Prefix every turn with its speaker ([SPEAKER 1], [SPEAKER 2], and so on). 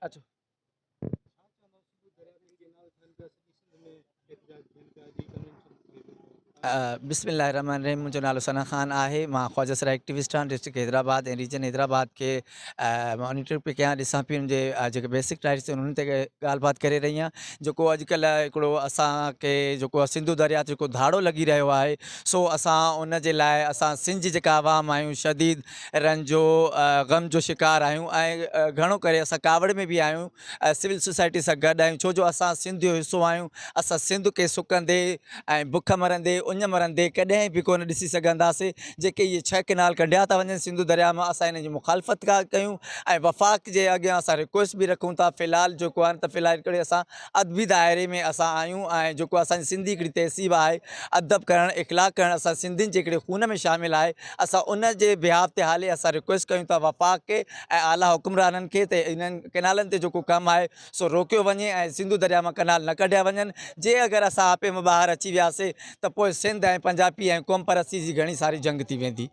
[SPEAKER 1] اچو. بسم الله الرحمن الرحيم منهنجو نالو ثنا خان آهي مان خواجه سرا ايڪٽيوسٽ آهيان ڊسٽرڪٽ حيدرآباد ۽ ريجن حيدرآباد کي مانيٽر پئي ڪيان ڏسان پئي ان جي جيڪي بيسڪ رائٽس آهن انهن تي ڳالهه بات ڪري رهي آهيان جيڪو اڄڪلهه هڪڙو اسان کي جيڪو سنڌو درياء تي جيڪو ڌاڙو لڳي رهيو آهي سو اسان ان جي لاء اسان سنڌ جي جيڪا عوام آهيون شديد رنج و غم جو شڪار آهيون ۽ گهڻو ڪري اسان ڪاوڙ ۾ به آهيون سول سوسائٽي سان گڏ آهيون ڇو جو اسان سنڌ جو حصو آهيون اسان سنڌ کي سڪندي ۽ بک مرندي اڃ مرندي ڪڏهن به ڪونه ڏسي سگهنداسي جيڪي اهي ڇهه ڪئنال ڪڍيا ٿا وڃن سنڌو درياء مان اسان انهن جي مخالفت ٿا ڪيون ۽ وفاق جي اڳيان اسان رڪويسٽ به رکون ٿا في الحال جيڪو آهي ته في الحال هڪڙي اسان ادبي دائري ۾ اسان آهيون ۽ جيڪو اسان جي سنڌي هڪڙي تهذيب آهي ادب ڪرڻ اخلاق ڪرڻ اسان سنڌين جي هڪڙي خون ۾ شامل آهي اسان ان جي بيهاف تي هالي اسان رڪويسٽ ڪيون ٿا وفاق کي ۽ اعليٰ حڪمرانن کي ته انهن ڪئنالن تي جيڪو ڪم آهي سو روڪيو وڃي ۽ سنڌو درياء مان ڪئنال نه ڪڍيا وڃن جي اگر اسان آپي مان ٻاهر اچي وياسي ته پوء سنڌ ۽ پنجابي ۽ قوم پرستي جي گهڻي ساري جنگ ٿي ويندي.